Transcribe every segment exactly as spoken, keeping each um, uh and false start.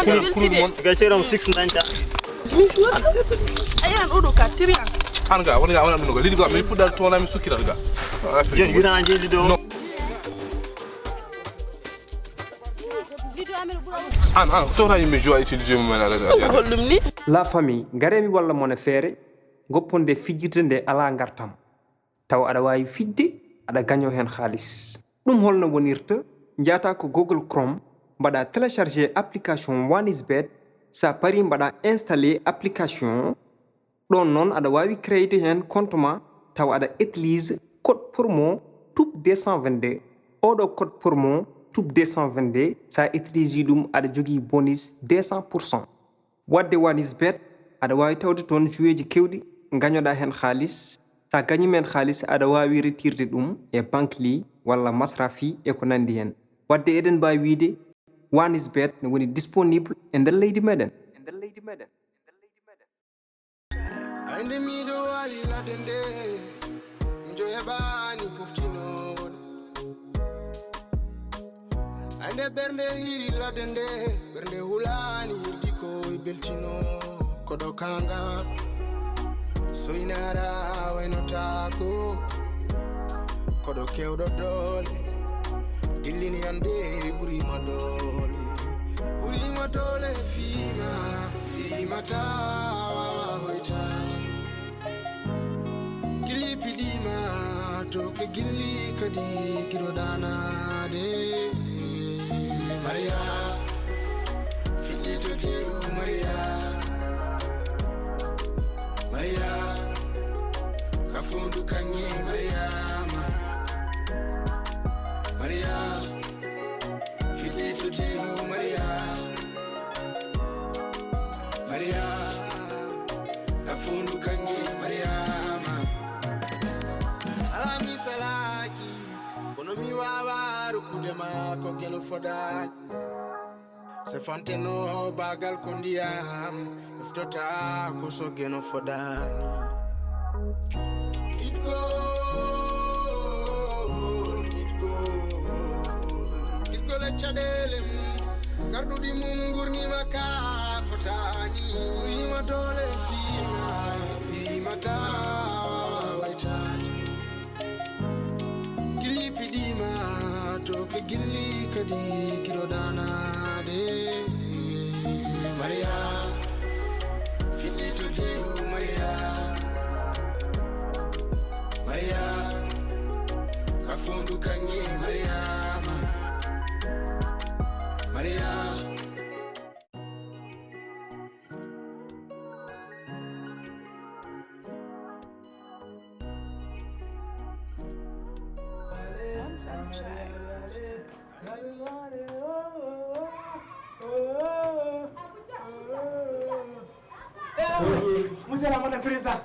Kulol, kulol mon. Ga ceeram six dañta. Ayan oɗo ka tiriyan. An ga, wani ga, wani ɗum ga. Lidi ga, min fuɗɗa toona, min sukkiral ga. Jen, wira an jeeli ɗo. No. An, an, tawta yimɓe jowa utilisé mum en ala. Ko holɗum ni? La famille, ngaree mi walla mon e feere, ngoppon nde fijirde nde alaa ngartam. Tawa aɗa waawi fijde, aɗa gañoo heen haalis. Ɗum holno wonirta? Njaata ko Google Chrome, mbaɗa télécharger application One is Bet, sa parii mbaɗa installer application. Ɗoon noon aɗa waawi créer heen compte ma, tawa aɗa utilise code promo tube deux cent vingt-deux. Oɗo code promo tube deux cent vingt-deux, sa utilise ɗum aɗa jogii bonus deux cent pour cent. Waɗde One is Bet, aɗa waawi tawde toon joueeji keewɗi, ngañoɗa heen haalis. Sa gañiima heen haalis, aɗa waawi retirde ɗum e Bankly walla Masrafi e ko nanndi heen. Waɗde eɗen mbaawi wiyde One is Bet ne woni disponible e nder leydi meɗen. Ay nde miijo waali ladde nde, miijo heɓaani poftinoowo ɗum. Ay nde ɓernde hiiri ladde nde, ɓernde hulaani hirdi ko e beltino. Koɗo kaŋŋa soynaara waynotaako. Koɗo keewɗo doole, dillini annde ɓuriima doole. Ɓuriima doole fiima, fiima taa waawa hoytaade. Gilli piɗiima, tooke gilli kadi giɗo daanaade. Mariya, fiɗɗi to teewu Mariya. Mariya, ka fondu kaŋŋe Mariyaama. Mariya, fiɗɗi to teewu Mariya. Mariya, ka fondu kaŋŋe Mariyaama. Alaa mi salaaki, kono mi waawaa rokkude ma ko geno fodaani. Se fanteno baagal ko ndiyam, eftota ko so geno fodaani. Itgo, itgo, itgo le caɗeele mum, garɗuɗi mum ngurnima ka fotaani. Uyima doole fiima, fiima taa waawa waytaade. Gilli piɗiima, tooke gilli kadi giɗo daanaade. Mariya, fiɗɗi to teewu Mariya. Mariya, ka fondu kaŋŋe Mariyaama. Mariya. Bonjour. Monsieur le Président.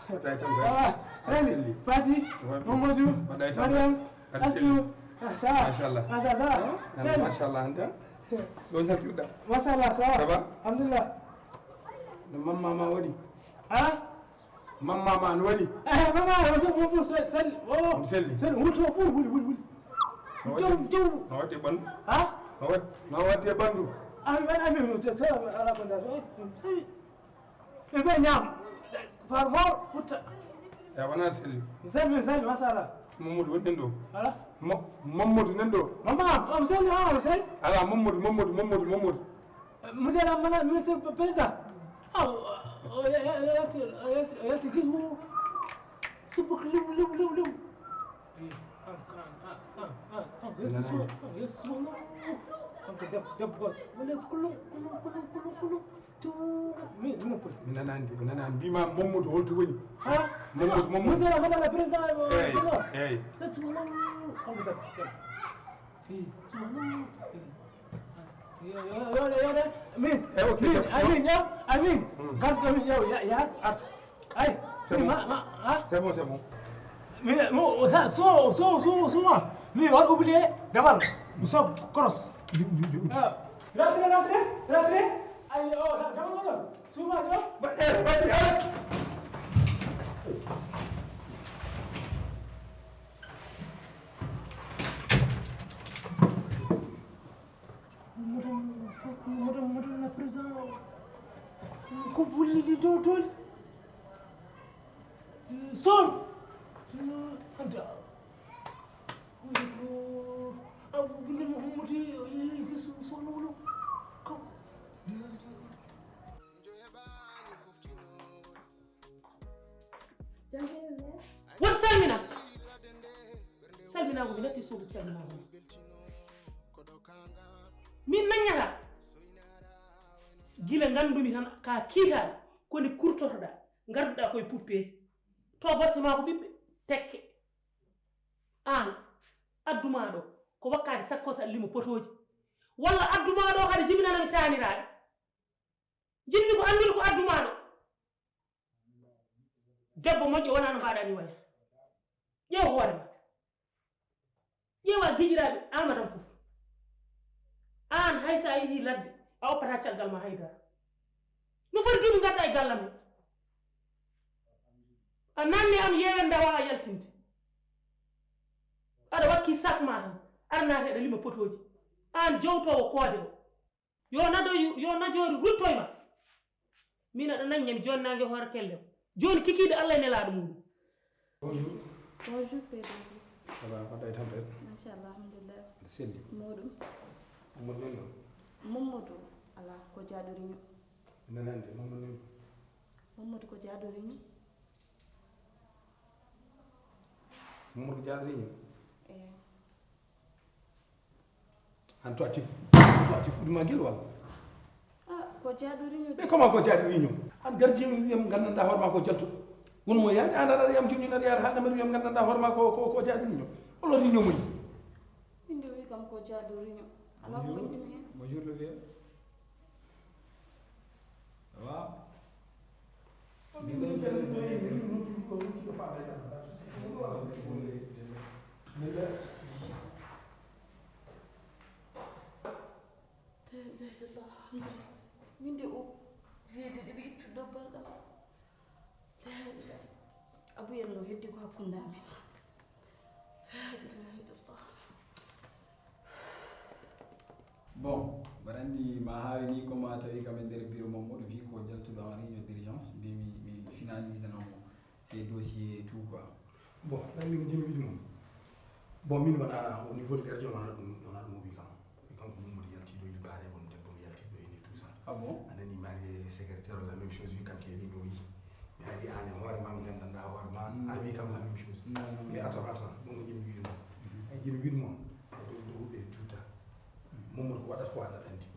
Mbaɗɗa e tampere. Ah, Aɗa selli. Fati, Mamadou, Mbaɗɗa e tampere. Mariam, Aɗa selli. Astou. Ah, ça va? Machallah. Ah, ça, ça va? Ah, selli. Machallah, anta. Ɗo njaltirɗa. Machallah, ça va? Ça va? Alhamdulillah. No mamma ma waɗi? Ah? Mamma ma no waɗi? Eh, mamma, o so, o fof sel-, sel-, o. Omo selli? Sel-, wuli to, wuli, wuli, wuli, wuli. No waɗi? Jaw, jaw. No waɗi e ɓanndu? Ah? No waɗi, no waɗi e ɓanndu? Ah, mi waɗa, mi, mi, te, te, ala ko ndaar, eh, mi tawi. Ɓe mbiya ñaam, faar moor, ɓutta. Eyi, wonaa selli. Mi selli, mi selli, machallah. Mamadou woni ɗen ɗo. Ala. Mo-, Mamadou nan ɗo. Mama, omo selli, ah, omo selli. Ala, Mamadou, Mamadou, Mamadou, Mamadou. Eh, monsieur le mana-, ministre p-, président. Ah, o, o, o, o yalti, o yalti, o yalti gis mum. Subuk liw, liw, liw, liw. Eh, kanko, ah, ah, ah, ah, kanko yalti subuk, kanko yalti subuk, no. Kanko deb-, debbo gooto. Woni kulum, kulum, kulum, kulum, kulum. Tuuba, mi, mi noppi. Mi nanaani de, mi nanaani. Mbiy ma Mamadou holto woni? Ha? Mamadou, Mamadou. Monsieur le, madame la présidente, euh, Eyi, Mamadou. Eyi. Kanko debbo, debbo. Eyi, subhanallah. Eyi. Yo, yo, yo, yo, yo, min, Eh, ok, min, c'est bon. Amin, yo, amin. Hmm. Garɗo min, yo, ya, ya, art. Ay, C'est bon. Ma, ma, ah. C'est bon, c'est bon. Mi, mo, sa, so, so, so, so, ma. Mi, on oublié, d'abord, nous sommes cross. Ah. Rentrez, rentrez, rentrez. Ay, oh, da-, d'abord, non, non. Souvent, yo. Ba, eh, vas-y, allez. Modom, modom, Ko bullidi dow toon. Soon. Anta. Abu bingel mo ummati, o yehi gisu sono wolo. Ko. Won salmina. Salmina ko mi natti suudu salmina ko. Min nañata. Gila ngandumi tan ka kiitaɗo ko ni kurtotoɗa, ngarduɗa koye puppeeji. To basse ma ko ɓiɓɓe tekke. An, adduma ɗo ko wakkaade sakko sa limo potooji. Walla adduma ɗo kadi jibinanami taaniraaɓe. Jinmi ko anndude ko adduma ɗo. Debbo moƴƴo wonaa no mbaɗa ni wayata. Ƴeew hoore ma. Ƴeewa giƴiraaɓe Amadou am fof. Aan hay so a yehii ladde, a oppataa caggal ma hay dara. No foti duuɓi ngadda e gallam he. A nanni am yeewen ndawa a yaltinde. Aɗa wakki sak ma tan. Aɗa naati aɗa lima potooji. Aan jowtoowo koode o. Yo najo yo najoori ruttoy ma. Min aɗa nanñami jooni naange hoore kelle o. Jooni kikiiɗe Allah e nelaaɗo muɗum. Bonjour. Bonjour, Pedro. Voilà, mbaɗɗa e tampere. Machallah, alhamdulillah. Aɗa selli. Moɗum. Mamadou nan ɗo? Mamadou, ala ko jaaɗoriño. Nanande, Mamadou nan ɗo? Mamadou ko jaaɗoriño. Mamadou ko jaaɗoriño? Eyi. An to atti, an to atti fuɗi ma gel walla? Ah, ko jaaɗo riño. Mais comment ko jaaɗo riño? An garji wiyam gandanɗa hoore ma ko jaltuɗo. Won mo yaade an aɗa yam jumjum aɗa yaade ha ɗamen wiyam gandanɗa hoore ma ko ko ko jaaɗo riño. Olo riño moy? Inde wi kam ko jaaɗo riño. Ala ko bonɗum hen. Bonjour le vieux. Ça va? Min de o wiyde ɗe ɓe ittude ɗo balɗam. Abuyel no heddi ko hakkunde amen. Bon, mbaɗa anndi ma haali ni ko ma tawi kam e nder bureau Mamadou wi ko jaltuɗo en réunion d'urgence, mbimi mi finalisana mo ces dossiers et tout quoi. Bon, ɗan mi ko jimi wiɗi mum. Bon, min wona au niveau de gardien wona ɗum wona ɗum o wi kam. Wi kam ko Mamadou yalti ɗo il bare won debbo mo yalti ɗo ene tout ça. Ah bon? A nani mari secrétaire la même chose wi kam ke ɗin ɗo wi. Mi ari an e hoore ma mi gandanɗa hoore ma. Mm. A wi kam la même chose. Mm. Mi attends, attends, ɗum ko jimi wiɗi mum. Mm. Ay jimi wiɗi mum. Ay ɗo ɗo huɓɓeri tuta. Mm. Mamadou ko waɗata ko an aɗa anndi.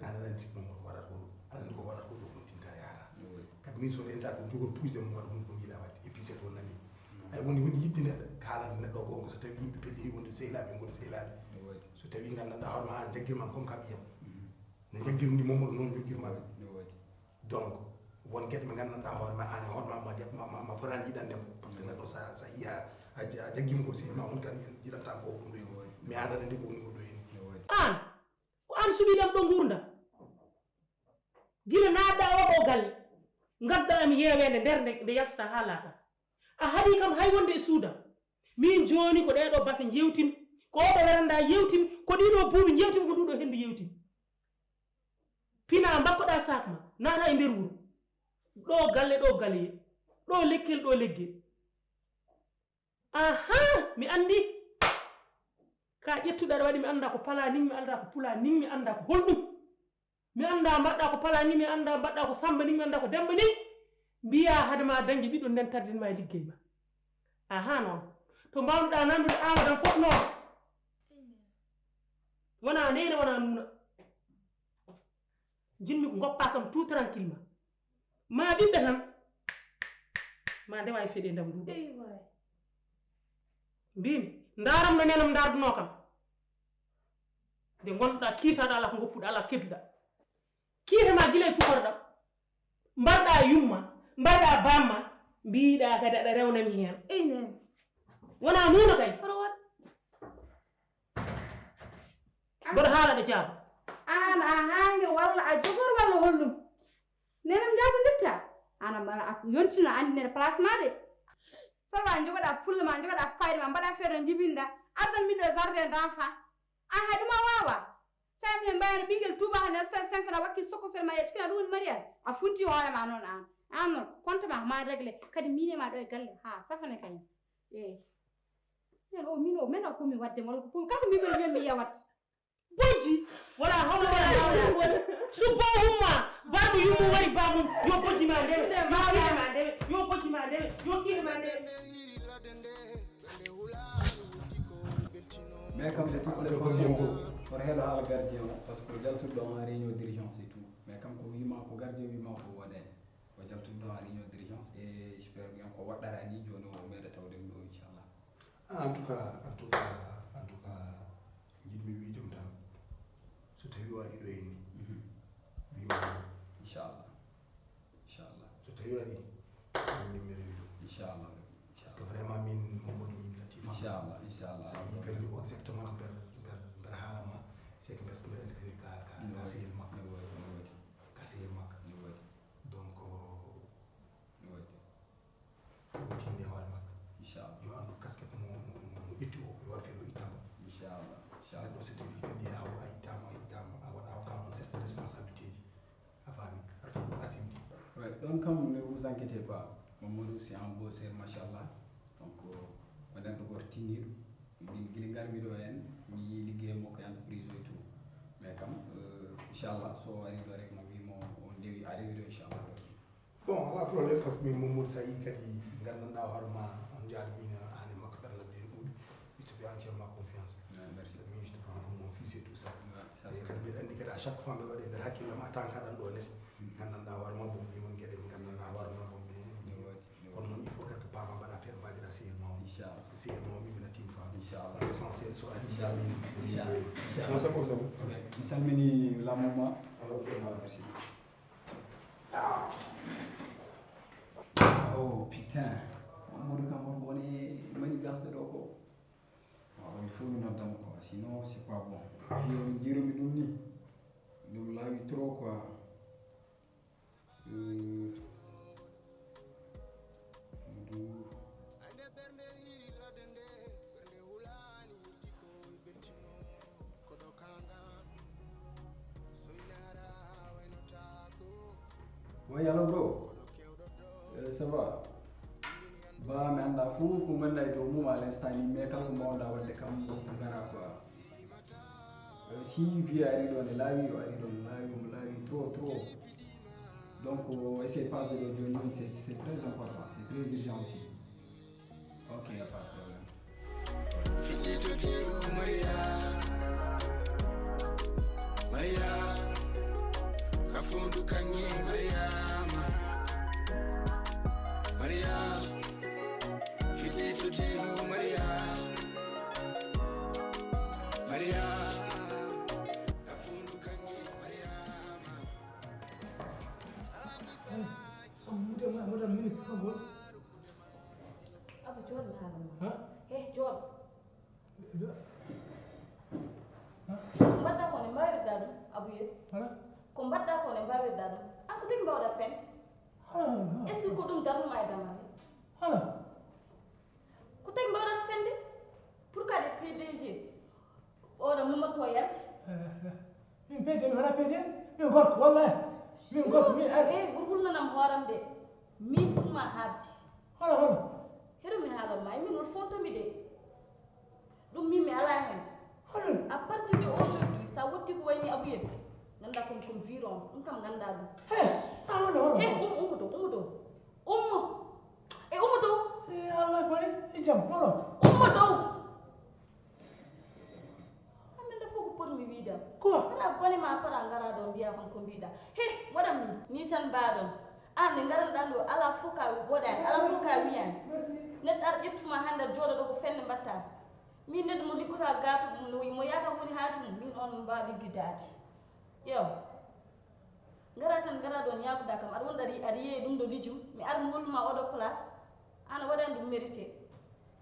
Aɗa anndi Mamadou ko waɗata ko ɗo. Aɗa anndi ko waɗata ko ɗo kon tinta yaata. Kadi min so renta ko jogol puusde mo waɗa hunde ko jiiɗa waɗde. Et puis c'est ton ami. Ay woni hunde yiɗde neɗɗo kaalata neɗɗo o gonga so tawi yimɓe pelli wonde sehlaaɓe ngoni sehlaaɓe. So tawi gandanɗa hoore ma an jaggirma comme ka ɓiyam. No jaggirmi Mamadou noon joggirma. Donc won geɗe ɓe gandanɗa hoore ma an e hoore ma ma jaɓ ma ma ma fotaani yiɗande mo. Parce que neɗɗo sa sa yiya a jaggima ko sehil ma on kan en jiɗanta ko ɗum ɗo. Mais an aɗa anndi ko woni ko ɗo heni. An ko an suɓiɗam ɗo nguurndam. Gila naatɗa oɗo galle, ngadda am yeeweende nder nde, nde yaltata haa laata. A haɗi kam hay wonde e suudam. Min jooni ko ɗeɗo bafe njewtimi, ko oɗo weranda yewtimi, ko ɗiɗo buubi njewtimi, ko nduɗo henndu yewtimi. Pina mbakkoɗa saak ma, naata e nder wuro. Ɗo galle, ɗo galle, ɗo lekkel, ɗo leggel. Aha, mi anndi. Ka ƴettuɗo aɗa waɗi mi annda ko pala nin, mi annda ko pula nin, mi annda ko holɗum. Mi annda mbaɗɗa ko pala ni, mi annda mbaɗɗa ko samba ni, mi annda ko demba ni. Mbiya hade ma dañde ɓiɗɗo nden tardin ma e liggey ma. Aha noon. To mbawnuɗa nandude Amadou am fof noon. Wona nene, wona nuna. Jinmi ko goppa kam tout tranquillement. Ma ɓiɓɓe tan. Ma ndewa e feɗe ndam nduɗo. Ey waay. Mbimi, ndaram no nenam ndarduno kam. Nde ngonɗa kiitaɗa ala ko goppuɗa ala kedduɗa. Kiita ma gila e pukorɗam. Mbarɗa yumma, mbarɗa bamma, mbiɗa kadi aɗa rewnami hen. Ey nen. Wona nuno kay. Hoto won. Mboɗo haala ɗo jaaba. An a hange walla a jogor walla holɗum? Nenam jaabu nditta. Ana mala a yontino andi nen place ma de. Salwa jogoɗa fulla ma jogoɗa fayda ma mbaɗa feere no jibinɗa. Ardan min ɗo jardin d'enfant. An hay ɗum a wawa. Sa minen mbayano ɓinguel tuba hande cinq ans wakki soko Seulement yetti kala ɗum woni mariage. A funti hoore ma noon aan. Aan noon ko compte ma ma réglé. Kadi min e ma ɗo e galle. Ha safane kay. Eey. Min o min o min o ko mi wadde wala ko pum kala ko min mbiɗo wiya mi yewat. Bojji. Wala hawla wala hawla. Subbo umma. Barko yummo wari bamum. Yo bojji ma ndewe. Yo bojji ma ndewe. Yo bojji ma ndewe. Yo kiri ma ndewe. Mais comme c'est tout le problème ko hoto heɗo haala gardien o, parce que jaltuɗo ɗon ha réunion d'urgence et tout. Mais kanko wima ko gardien wima ko wodani. O jaltuɗo ɗon ha réunion d'urgence et j'espère bien ko waɗɗara ni joni o meeɗa tawde ɗum ɗo inchallah. Ah, en tout cas, en tout cas, en tout cas, jiɗmi wiide ɗum tan. So tawi o ari ɗo henni, wima inchallah. Inchallah. So tawi o ari, min mi rewi ɗum. Inchallah. Parce que vraiment min Mamadou min natti fam. Inchallah, inchallah. Sa yi kadi mi exactement ber ber ber haala ma, c'est que parce que mbeɗa andi ka ka ka sehil makko. Ka sehil makko. Donc o tinni hoore makko. Inchallah. Yo andu casquette mo mo mo itti o, yo waɗ feere o ittama. Inchallah. Neɗɗo so tawi kadi a a ittama a ittama a waɗa hokkama on certaine responsabilité ji. A faami? Aɗa ɗum asimdi. Ouais, ɗon kam ne vous inquiétez pas. Mamadou c'est un beau ser machallah. Donc o neɗɗo goto tinniɗo. Min gila ngarmi ɗo hen mi yi ligguey makko e entreprise o e tout. Mais kam euh, inchallah so ari ɗo rek no wimo o ndewi a rewi ɗo inchallah. Bon, ala problème parce que min Mamadou sa yi kadi gandanɗa hoore ma on jaada min an e makko ɓernde ɓe ɗuuɗi. Misto ɓe entièrement confiance. Min je te prends pour mon fils et tout ça. Et kadi mbiɗa andi kadi à chaque fois mbeɗa waɗi nder hakkille ma tan kaɗan ɗo net. Gandanɗa hoore ma bon min won gueɗe min gandanɗa hoore ma bon min kono noon il faut kadi ko paama mbaɗa feere mbaɗira sehil ma o. Parce que sehil ma o min mbiɗa timmi fam. L'essentiel so ari min. Bon c'est bon c'est bon. Mi salmini lamu ma. Merci. Oh putain. Mamadou kam on woni mani gasde ɗo ko. Waaw il faut mi noddamo quoi sinon c'est pas bon. Fii on jiromi ɗum ni. Ɗum laawi trop quoi. Euh, Mamadou. Way alors bro. Eh, ça va? Ba mi anda fof ko ganduɗa e dow mum à l'instant ni mais kala ko mbawɗa wadde kam gara quoi. Eh, si vie ari ɗo ne laawi o ari ɗo ne laawi omo laawi trop trop. Donc essaye pasde ɗo joni joni c'est c'est très important c'est très urgent aussi. Ok, y a pas de problème. Filito Diu Maria, Maria, kafundu kangi Maria, Maria, Filito Diu Maria, Maria, kafundu kangi Maria. Muda muda ministre ko. Abu jooɗo mi haalan ma. He jooɗo. Ko mbaɗɗa ko ne mbawirɗa ɗum Abu ye? Ko mbaɗɗa ko ne mbawirɗa ɗum? An ko tigi mbawɗa fende? Est-ce que ko ɗum darnuma e damande? Ko tigi mbawɗa fende? Pourquoi de P D G? Oɗo Mamadou ko yalti. Min peje mi wona peje. Min gorko wallahi. Min gorko min ar. Hey wurwulnanam hooram de. Min ɗum ma haabdi. Hono hono. Heɗo mi haalan ma min wot fontomi de. Ɗum min mi ala hen. Hono. À partir de aujourd'hui sa wotti ko wayni Abou Yeri. Ganda kom kom viron ɗum kam ganda ɗum. He. A hono hono. He um ummo to ummo to. Ummo. E ummo to. E Allah bari. E jam hono. Ummo to. Amin da fof ko potmi wiide am. Ko? Aɗa bone ma para ngara ɗo mbiya kam ko mbiɗa. He waɗam ni ni tan mbaɗon. An nde ngaranɗa ɗo ala fof ka woɗani ala fof ka wiyani. Neɗɗo ar ƴettuma hande jooɗo ɗo ko fende mbatta. Min neɗɗo mo liggota gato mo yata woni ha tum min on mbawa liggidaade. Yo. Ngara tan ngara ɗo ñaagoɗa kam aɗa wonɗa aɗa yeeyi ɗum ɗo lijum mi ara mi holluma oɗo place. An a waɗani ɗum mérité.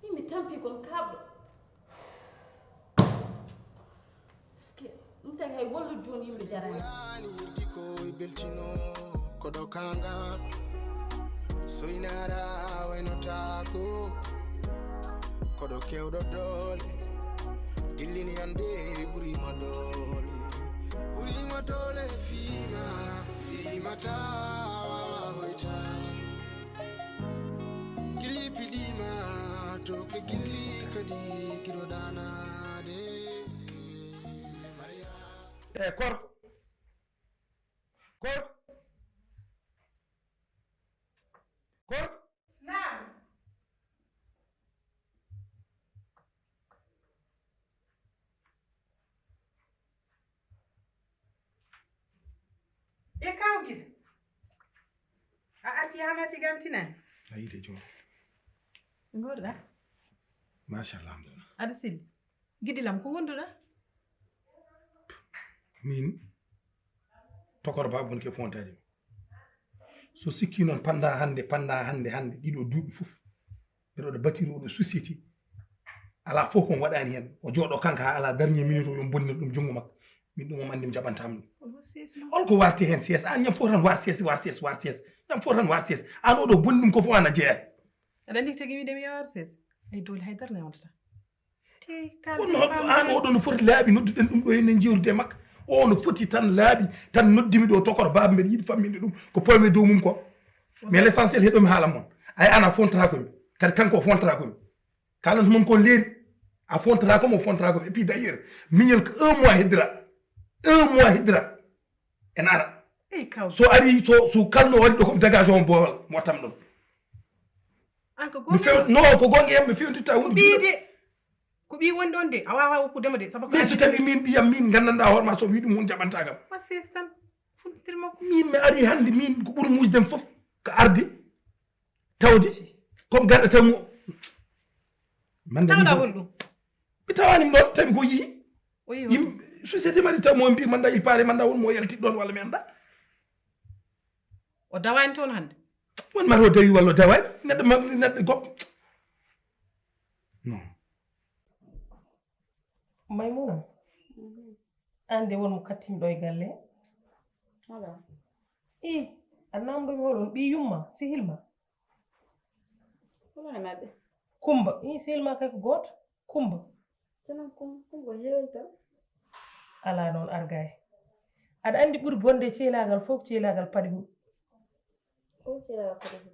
Min mi tampi kon kaɓɗo. Ɗum tagi hay wallude jooni yimɓe jaraani. Wulaani hirdi ko e beltino koɗo kanga soynara waynotaako koɗo kewɗo doole dillini ande ɓurima doole ɓurima doole fiima. Gilli piɗima to ke gilli kadi giroɗanade. E kor kor kor. Naam. E kaw Gida, a arti hana tigam tinan? A yiide joom. Ngoɗɗa? Machallah, alhamdulillah. Aɗa selli? Giɗilam, ko wonduɗa? Min, tokor ba bonke fontade. So sikki noon panda hannde, panda hannde, hannde, ɗiɗo duuɓi fof. Mbeɗa waɗa bâtir oɗo société. Alaa fof ko mi waɗaani heen. O jooɗo kanko haa alaa dernier minute o yo bonnir ɗum junngo makko. Min ɗum o anndi mi jaɓantaama ɗum. On ko warti heen C S? Aan ñam fof tan war C S, war C S, war C S. Ñam fof tan war C S. Aan oɗo bonni ɗum ko fof ana jeeya. Aɗa anndi tigi wiide mi yawar C S? Ay doole hay dara ne wonta. Te kalde kono hoɗum an oɗo no foti laaɓi nodduɗen ɗum ɗo enen jewtude e makko. O no foti tan laaɓi tan noddimi ɗo tokoro baaba mbeɗa yiɗi famminde ɗum ko poymi dow mum ko. Mais l'essentiel heɗomi haala mon. Ay ana fontrako mi. Kadi kanko o fontrako mi. Kalan mon kon leeri. A fontrako mo fontrako mi. Et puis d'ailleurs miñol ko un mois heddira. Un mois heddira. En ara. Ey kaw. So ari so so kalno waɗi ɗo ko dégagé on boowal mo tam ɗon. An ko mi few gonga. No ko gonga yam mi fewtitta ko wonde ɓiide. Ko ɓi woni ɗon de a wawa wokkudema de sabu ko mais so tawi min ɓiyam min gandanɗa hoorema so wi ɗum on jaɓantagam. Wa ses tan. Funtir makko. Min mi ari hande min ko ɓuri musdem foof ko arde tawde comme garɗa taw mo. Mande tawɗa woni ɗum. Mi tawani mi ɗon tawi ko yii. O yii yim société mari taw mo mbi manda il pare manda won mo yalti ɗon walla mi anda. O dawani toon hannde? Won mata o dawi walla o dawani neɗɗo ma neɗɗo goɗɗo. Non. Maymuna, an de won mo kattimɗo e galle? Ala. I a namdomi hoɗon ɓi yumma sihil ma? Wala e maɓɓe. Kumba i sehil ma kay ko gooto. Kumba. Tenen kum kumba yewta. Ala noon argay. Aɗa anndi ɓuri bonde ceylaagal fof ko ceylaagal paɗe huɗo. Ko ceylaagal paɗe huɗo.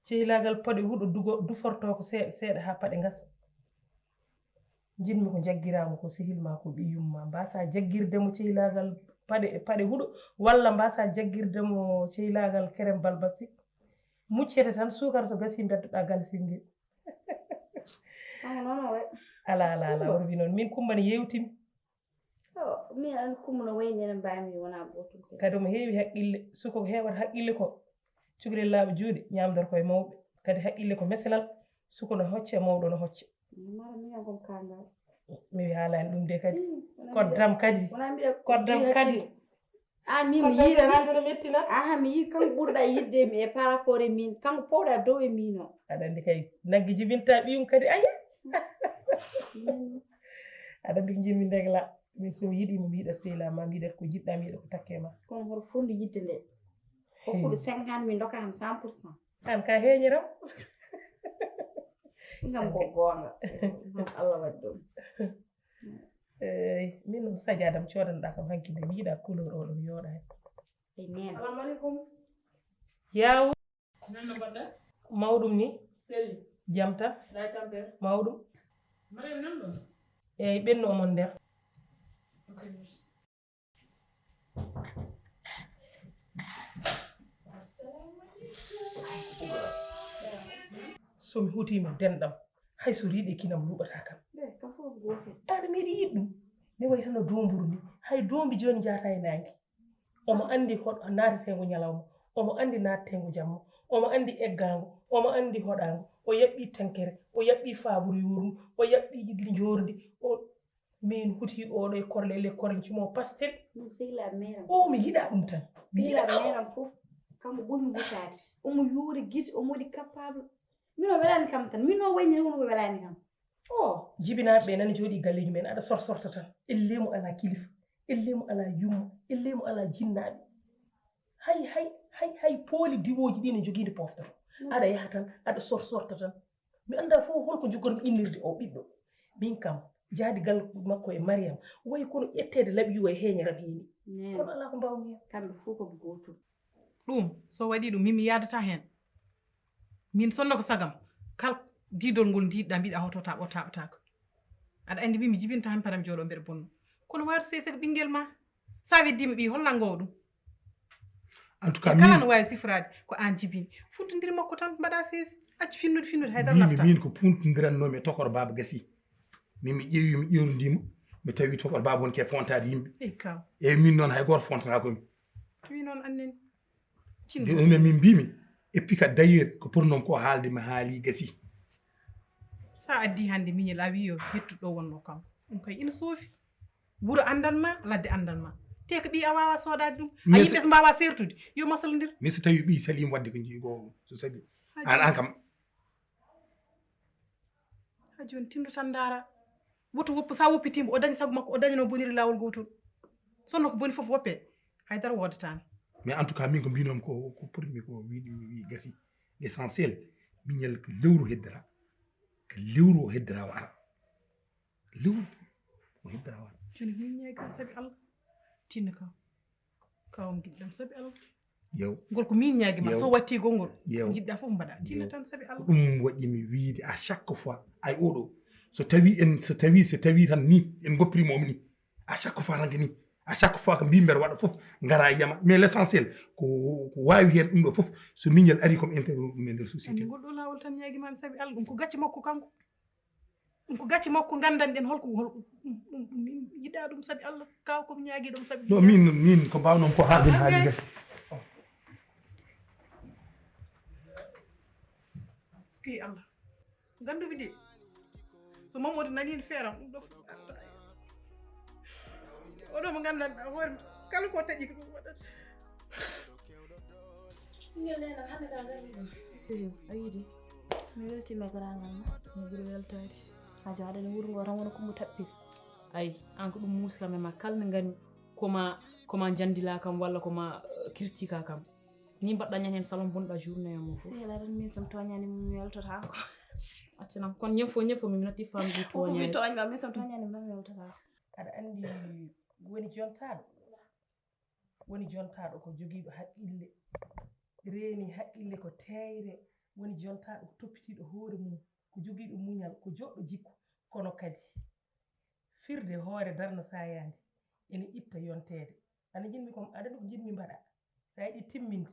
Ceylaagal paɗe huɗo dugo duforto ko seeɗa seeɗa haa paɗe ngasa. Njiɗmi ko jaggiraama ko sehil ma ko ɓiyum ma mbasa jaggirde mo ceylaagal paɗe paɗe huɗo walla mbasa jaggirde mo ceylaagal kerem balbasi. Muccete tan suukara so gasii mbeddoɗaa galisel ngel. Ala ala ala o wi noon min Kumba ne yeewtimi. Min an Kumba no wayni enen mbaami wona gootum. Kadi omo heewi haqqille suko ko heewata haqqille ko cukalel laaɓa juuɗe ñaamdor koye mawɓe kadi haqqille ko meselal suko no hocce mawɗo no hocce. Mi wi haalani ɗum de kadi koddam kadi koddam kadi. An min mi yiɗan. Aha mi yiɗi kanko ɓurɗa yiɗde mi e par rapport e min kanko powɗa dow e min o. Aɗa andi kay naggi jibinta ɓiyum kadi aya. Aɗa andi ko jimmi ndegla min so mi yiɗima mi yiɗat sehila ma mi yiɗat ko jiɗɗa mi yiɗat ko takke ma. Kono hoto fondu yidde nde hokkuɓe cinquante min doka kam cent pour cent. An ka heñiram. Ngam ko goonga. Ngam Allah waɗi ɗum. Eyyi min noon saƴadam codanoɗa kam hanki nde mi yiɗa couleur oɗo mi yooɗani. Amen. Assalamu alaikum. Yaw. Nan no mbaɗɗa? Mawɗum ni. Selli. Jam tan. Lay tampere. Mawɗum. Mariam nan ɗon? Eyyi ɓennu omon nder. Somi hutima denɗam hay so riiɗe kinam luɓata kam. Aɗa meɗi yiɗ ɗum mi wayi tan no domburu ni hay dombi joni jata e nangi. Omo andi hoɗo natetengo ñalawma, omo andi natetengo jamma, omo andi eggango, omo andi hoɗango. O yaɓɓi tenkere, o yaɓɓi faburu yorndu, o yaɓɓi jordi. Min huti oɗo e korle le korle cumo pastel. Min sehila meram. O mi yiɗa ɗum tan. Mi yiɗa meram fof. Kanko ɓurmi hutaade. Omo yuuri gite, omo waɗi capable. Min o welani kam tan. Min o wayni won o welani kam. O jibinaɓe ɓe nana jooɗi galleji men aɗa sorsorta tan. Ellemo ala kilifa. Ellemo ala yumma. Ellemo ala jinnaɓe. Hay hay hay hay pooli diwoji ɗi ne jogii nde poftoto. Aɗa yaha tan aɗa sorsorta tan. Mi annda fof holko jogormi innirde o ɓiɗɗo. Min kam jaadigal makko e Mariam, wayi kono ƴetteede laɓi way heeñe ram heeni. Kono alaa ko mbaawmi heen. Kamɓe fof ko gootum. Ɗum, so waɗii ɗum, min mi yaadataa heen. Min sonno ko sagam, kal diidol ngol ndiiɗɗaa mbiɗa hoto taaɓo taaɓataako. Aɗa anndi min mi jibinta heen param jooɗo mbeɗa bonno. Kono waato sey sego ɓinngel ma, sa weddii mo ɓiy, hol nanngowo ɗum? En tout cas, kala no waawi sifraade ko aan jibini. Funtondiri makko tan mbaɗa seesi, accu finnude, finnude, hay dara mbimi nafta. Min ko funtondirannoomi e tokor baaba gasi. Min mi ƴeewi, mi ƴeewndima, mi tawi tokor baaba won ke fontaade yimɓe. Ey kaw. Eyyi, min noon hay gooto fontataako mi. Wi noon annene. Nde ɗum min mbimi, e pika d'ailleurs ko pour noon ko haalde mi haali gasi. Sa addi hannde miñel a wi yo hettu ɗo wonno kanko. Ɗum kay ina soofi. Wuro anndan ma, ladde anndan ma. Te ko ɓiy a waawa soodaade ɗum. A yimɓe so mbaawa seertude, yo masalondir. Mi so tawi ɓiy saliima waɗde ko njiy ko so sali. An, an kam. Ha jooni tinndo tan ndaara. Woto woppu, sa woppitiimo, o daña sago makko, o daña no boniri laawol gootol. Sonno ko boni fof woppe, hay dara woodataani. Mais en tout cas, min ko mbinomi ko, ko potmi ko wiide, mi wi gasi. L'essentiel, miñel ko lewru heddora. Ko lewru o heddora o ara. Lewru o heddora o ara. Jooni min ñaagi sabi Allah. Tinno kam. Kawam giɗɗam sabi Allah. Yew. Ngol ko min ñaagi ma. Yew. So watti gol ngol. Yew. Ko njiɗɗa fof mbaɗa. Tinno tan sabi Allah. Ko ɗum waɗi mi wiide à chaque fois. Ay oɗo. So tawi en, so tawi, so tawi tan ni, en goppirima mo ni. À chaque fois tan ko ni. À chaque fois ko mbi mbeɗa waɗa fof, ngara yiyama. Mais l'essentiel, ko, ko wawi hen ɗum ɗo fof, so miñel ari comme interview ɗum e nder société. Ngol ɗo lawol tan ñaagi mami sabi Allah. Ɗum ko gacce makko kanko. Ɗum ko gacce makko, nganndan-ɗen holko, hol-, ɗum, ɗum, ɗum, min yiɗa ɗum sabi Allah, kaw ko mi ñaagi ɗum sabi. No, min, min ko mbawnon ko haalden haali gasi. Ski Allah. Nganndu-mi nde. So Mamadou nani no feeram, ɗum ɗo fof arta. Oɗo mo nganndan-ɗaa hoore mum, kala ko taƴi ko ɗum waɗata. Ɓinngel nena hannde ka ngarmi ɗo. Sehi, a yiidi? Mi weltiima e garaangal ma. Mi ɓuri weltaade. A jaaɗani wuro ngo tan wona ko mo tappiri. Ay, an ko ɗum muusi kam e ma kala nde ngarmi, ko ma, ko ma jandila kam walla ko ma, eh, kirtika kam. Ni mbaɗɗa ñande heen salon bonɗa journée mo fof. Sehi, aɗa anndi min so mi tooñaani mi weltotaako. Acca nam, kono ñande fof, ñande fof mi natti famɗi tooñaade. Mi tooñma, min so mi tooñaani mi weltotaako. Aɗa anndi woni jontaaɗo? Woni jontaaɗo ko jogiiɗo haqqille, reeni haqqille ko teeyre, woni jontaaɗo ko toppitiiɗo hoore mum, ko jogiiɗo muñal, ko joɗɗo jikku, kono kadi firde hoore darna saayaande ene itta yonteede. Ana jiɗmi ko, aɗa anndi ko jiɗmi mbaɗa, so a yiɗi timminde,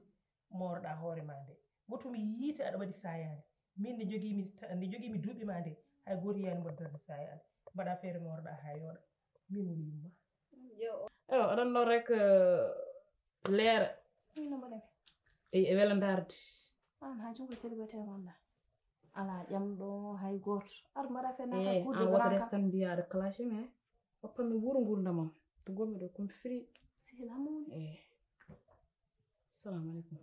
mooroɗaa hoore maa nde. Woto mi yiite aɗa waɗi saayaande. Min nde jogiimi ta-, nde jogiimi duuɓi maa nde, hay gooto yiyaani mboɗo darde saayaande. Mbaɗaa feere mooroɗaa haa yooɗa. Min woni yumma. Eyo, oɗon ɗon rek, eh, leera. Min no mbaɗami? E, e wela ndaarde. Aan haa jooni ko célibataire wonɗaa? Alaa ƴamɗo hay gooto. Ar mbaɗa fe naata. Eh, kuuɗe an wata grand res tan mbiya aɗa clashé, mais hokka mi wuuro nguurndam am. To ngonmi ɗo, ko mi free. Sehil Hamoud. Eh. Salamu aleykum.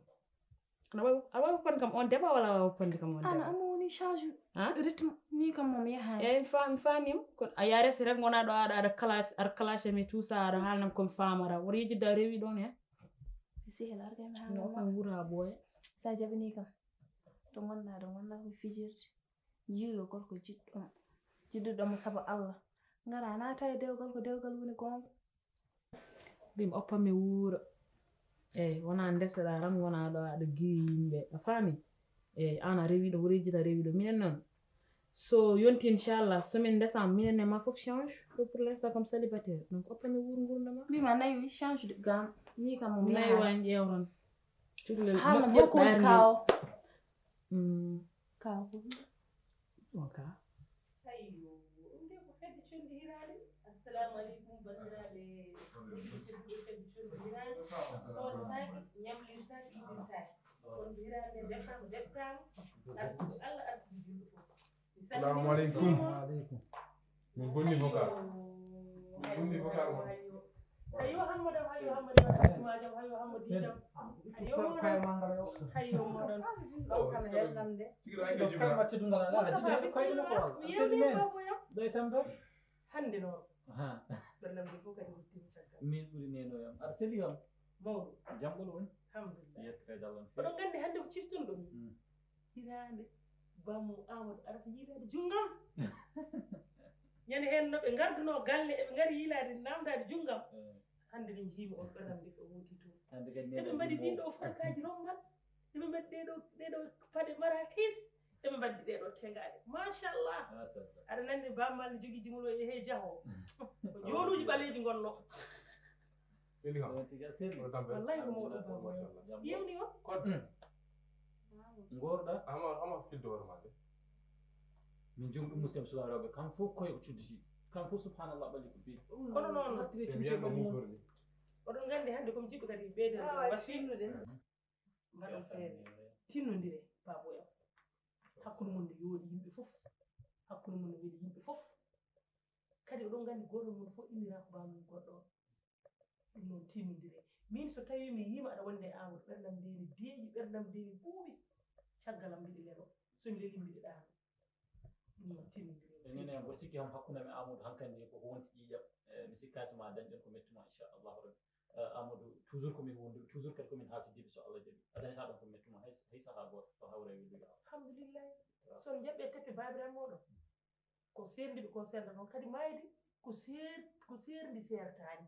Aɗa wawi, aɗa wawi woppande kam on deba walla a wawi woppande kam on deba? Ana am woni change. Han? Rythme ni kam moom yahaani. Eyi, mi faam-, mi faamima. Kono a yaha resi rek ngona ɗo aɗa, aɗa clash, aɗa clash mi tout ça, aɗa haalnam ko mi faamata. Woto yejjidde a rewi ɗon he. Mi sehil arde mi haalnam. No ko wura ɓooya. Sa jaɓini kam. To ngonɗa, to ngonɗa ko fijirde. Yiilo gorko jiɗɗo, jiɗɗuɗo mo sabu Allah. Ngara naata e dewgal, ko dewgal woni goonga. Mbimi oppa mi wuura. Eyi, wona ndeseɗa tan, wona ɗo aɗa giwi yimɓe. A faami? Eyi, an a rewiɗo, o rejita rewiɗo. Minen noon, so yonti inchallah, semaine décembre, minen e ma fof change. Ko pour l'instant comme célibataire. Donc, oppa mi wuur ngurdam am. Mbima nayi wi change de gamme. Ni kam mo mi nayi wa ƴeewran. Cukalel haalna moƴƴo, hokku woni kawo. Mm. Kawo ko ɗum. Ɗum ka. Ayyo, ɗum de ko fedde conndi hiraande. Assalamu aleykum, banndiraaɓe. Ɗum de ko fedde conndi hiraande. Soodataake, ñamlirtaake, idirtaake. Kono hiraande defama, deftaama. Arsude Allah, arsude julɓe fof. Mi salmini. Assalamu aleykum. Wa aleykum. Min bonni vocal. Min bonni vocal mon. Hayo Hammadi, hayo Hammadi, hayo Hammadi, hayo Hammadi jam. Hayo moɗon. Hayo moɗon. Ɗo kam yallam de. Sigi ɗo ay ko kalma teddungal ala. Jiɗi koyɗe makko walla. Seli men. Ɗo e tambe. Hannde noon. Ha. Ɗo lamde fof kadi ruttima caggal. Min ɓuri neno yam. Aɗa seli kam. Mawɗo. Jam ɓolo woni. Alhamdulillah. Yettere Jallo on. Oɗon nganndi hannde ko ciftunɗo mi. Mm. Hiraande, Bammo, Amadou, arata yiilaade junngam. Ñande heen no ɓe ngardunoo galle, eɓe ngari yiilaade, naamndaade junngam. Hannde ɓe njii-mi on ɓernam nde ko woodi toon. Hannde kadi eɓe mbaɗi ɗiɗo farkaaji rommbal, eɓe mbaɗi ɗeɗo, ɗeɗo paɗe marakis, eɓe mbaɗi ɗeɗo tengaaɗe. Machallah. Aɗa nanndi Baaba Maal ne jogii jimol o e he jaho. Ko jooluuji ɓaleeji ngonnoo. Weli kam. Wallaahi ko mawɗo Baaba Maal. Yewni o? Koɗ. Ngorɗa? Ama, ama fidde hoore ma de. Min jogii ɗum muslim suwa rewɓe, kam fof koye ko cudditi. Kam fof subhanallah ɓalli ko beyi. Kono noon, mbattire cuuɗi mum. Oɗon nganndi hannde ko mi jiɗɗo kadi ɓeyde wasi. Mbaɗon feere. Tinnondire, baabo en. Hakkunde mon no yooɗi yimɓe fof. Hakkunde mon no weli yimɓe fof. Kadi oɗon nganndi gooto mon fof innira ko baamum goɗɗo. Ɗum noon tinnondire. Min so tawii mi yiima aɗa wonde e Amadou, ɓerndam nde ne deeƴi, ɓerndam nde ne ɓuuɓi. Caggal am mbiɗa lelo. So mi leli mbiɗa ɗaano. Ɗum noon tinnondire. E nene mboɗo sikki kam hakkunde am e Amadou hankandi ko ko wonti ƴiiƴam. E mi sikkaaki ma dañɗen ko mettuma inchallahu rabbi. Eh, Amadou, toujours ko min wonduɓe, toujours kadi ko min haaltidiiɓe so Allah jaɓi. A dañataa ɗon ko mettuma hay, hay sahaa gooto to hawra e wellude Allah. Alhamdulillahi. So on jaɓɓe tepte baabiraaɓe mooɗon. Ko seerndi ɓe ko seerndata on kadi maayde ko seer-, ko seerndi seertaani.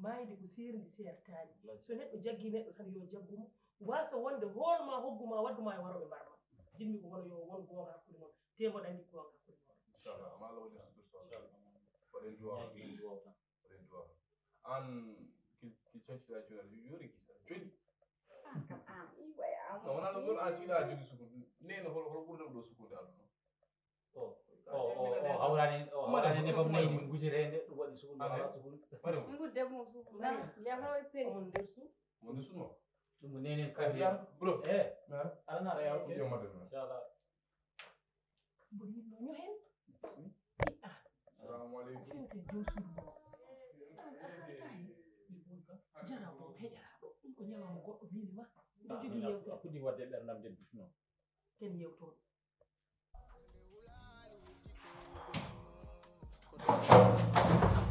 Maayde ko seerndi seertaani. So neɗɗo jaggii neɗɗo tan yo jaggu mo. Waasa wonde hool ma hoggu ma waddu ma e warooɓe mbar ma. Jiɗmi ko wona yo won goonga hakkunde mon. Te mboɗo anndi goonga hakkunde mon. Inchallah, ma Allah waɗi sutur so Allah. Waɗen duwaa. Ñaagii duwaa tan. Waɗen duwaa. Aan ki, ki cancita jooni aɗa yori ki aɗa joli. Aan kam aan iway aan. No wona ɗum ɗon aan tiiɗa joli sukunde. Nene hol hol ɓurɗo ɗo sukunde aduna. O o o o hawrani o hawrani nebam nayni gujeteende ɗum waɗi sukunde ala sukunde. Ngudde mo sukunde. Ndeya hono waɗi peri. Omo nder suudu. Mo nder suudu mo. Ɗum ko nenen kadi. Bro. Eh. Ala na ɗo yawte. Inchallah. Mboɗo yiɗno ñohen. Salamu aleykum. Fewte joom suudu mo. An a haltaani. Jaraaɗo, heƴaraaɗo. Ɗum ko ñalawma goɗɗo mini ma. Mboɗo jogii yewtere. A fuɗɗii waɗde ɓerndam de dutno. Ken yewtoon.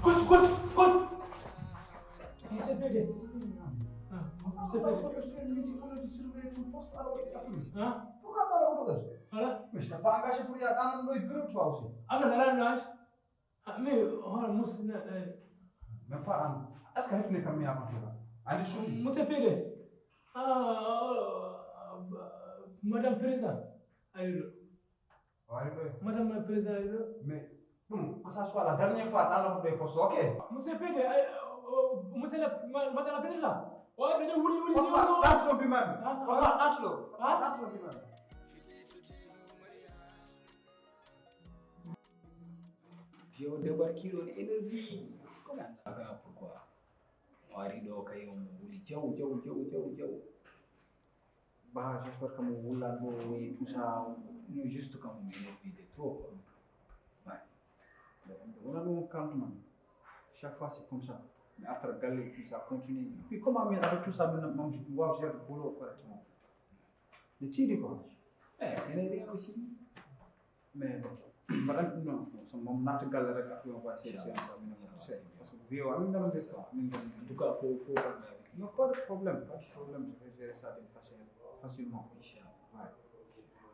Kut, kut, kut. Monsieur P D. Ah, monsieur P D. Pourquoi tu as surveillé ton poste alors que tu as pris ? Hein ? Pourquoi tu as le... Voilà. Mais je t'ai pas engagé pour y aller dans le bureau, toi aussi. Ah, mais voilà, non. Ah, mais, oh, monsieur, non, euh. Mais pas en... Est-ce que tu n'es pas mis à contrôler ? Allez, monsieur P D. Ah, madame président. Allez, Madame la Présidente. Mais, bon, que ça soit la dernière fois dans le poste, ok ? Monsieur P D, euh, euh, monsieur le, ma-, Madame la Présidente. Ouais, mais wuli, wuli, wuli, wuli. Entre lui-même. Ah, ah. Entre lui. Ah. Entre lui-même. Yo débarqué on énervé. Comment ça, pourquoi ? O ari ɗo kay on wuli jaw, jaw, jaw, jaw, jaw. Bah, j'espère que mon wullan bo et tout ça, non, juste quand même, il est vide trop. Ouais. On a nos compte, man. Chaque fois, c'est comme ça. Mais après, galère, ça continue. Et puis, comment, mais avec tout ça, maintenant, moi, je dois gérer le boulot correctement. Mais tu dis quoi ? Eh, c'est rien aussi. Mais bon, mbaɗan ɗum noon, so moom naata galle rek, après on va essayer de faire ça, mais non, c'est parce que vieux, amin ngam mbir quoi, amin ngam mbir. En tout cas, faut, faut parler avec lui. Non, pas de problème, pas de problème, je vais gérer ça d'une façon facilement. Inchallah. Ouais.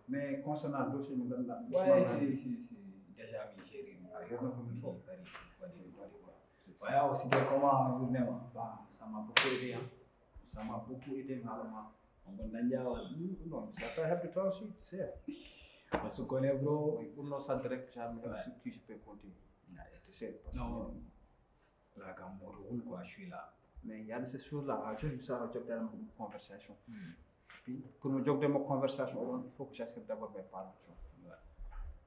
Mais concernant le dossier, nous avons... Ouais, si, si, si, déjà, mi gérer. Ah, il y a un peu de... Waɗi, waɗi quoi. Ouais, aussi, comment, vraiment, bah, ça m'a beaucoup aidé, hein. Ça m'a beaucoup aidé, mais alors, on va... Non, ça peut help toi aussi, tu sais. Parce que connais, bro. Oui, pour nos centres, ça me... Ouais. Sur qui je peux compter. Nice. Tu sais, parce que... Non. Là, quand on roule, quoi, je suis là. Mais il y a de ces choses-là, à jour, ça va jogde une conversation. Hmm. Puis, pour me jogde une conversation, il faut que j'accepte d'abord mes parents, tu vois. Ouais.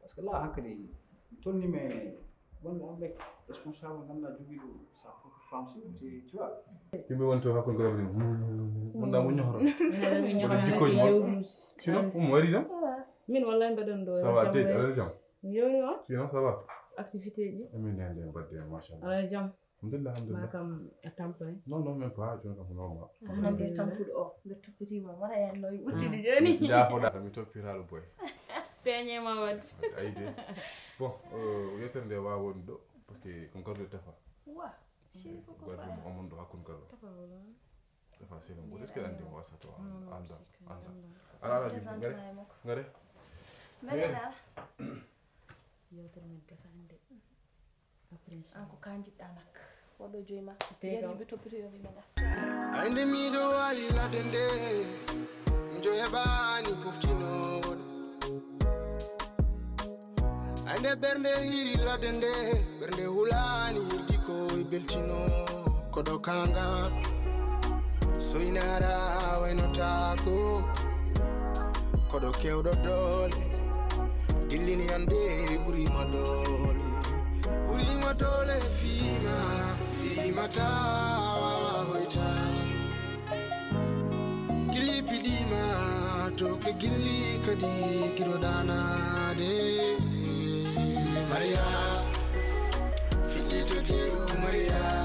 Parce que là, hein, que les, mi tolni, mais wonde on ɓe responsable, ngannduɗaa jogiiɗo sa propre femme, c'est, tu, tu vois. Yimɓe woni to hakkunde ko ɗum. Wonda mo ñohoro. Wala mi ñohoro. Wala jikkoji mo. Sinon, um wari dam. Min wallahi mbaɗan ɗo. Ça va, jam tey, rek. Aɗa jam? Mi yewni on. Sinon, ça va? Activité ji. Amin, nande, mbadde, machallah. Aɗa jam? Alhamdulillah, alhamdulillah. Ma kam a tampay? Non, non, même pas, jooni kam ko normal. Hannde tampuɗo o, mbeɗa toppitiima, mbaɗa heen no uddidi jooni. Jaafoɗa. Mi toppiraɗo boy. Peeñe ma waɗ. Ayi de. Bon, euh, yewtere nde waawa wonde ɗo, parce que ko ngardude Tafa. Wa, chéri ko ko ngardude mo omon ɗo hakkunde ngarduɗo. Tafa wala. Tafa seno mo, est-ce que andi mo wasa to anda, anda. Ala, ala, ngare. Ngare. Yewtere men gasa hannde. Après, An ko ka jiɗɗa nak. Waɗo joyi ma. Te kam. Jariɓe toppitoyoɓe ma. Ande miɗo wawi ladde nde mijo heɓani poftinoɗo. Ande ɓernde hiri ladde nde ɓernde hulani hirdi ko e beltino. Koɗo kanga soynara waynotako. Koɗo kewɗo doole dillini ande ɓurima doole. Ɓurima doole fima fimata wawa hoytade. Gilli piɗima to ke gilli kadi giroɗanade. Maria fiɗɗito diw Maria.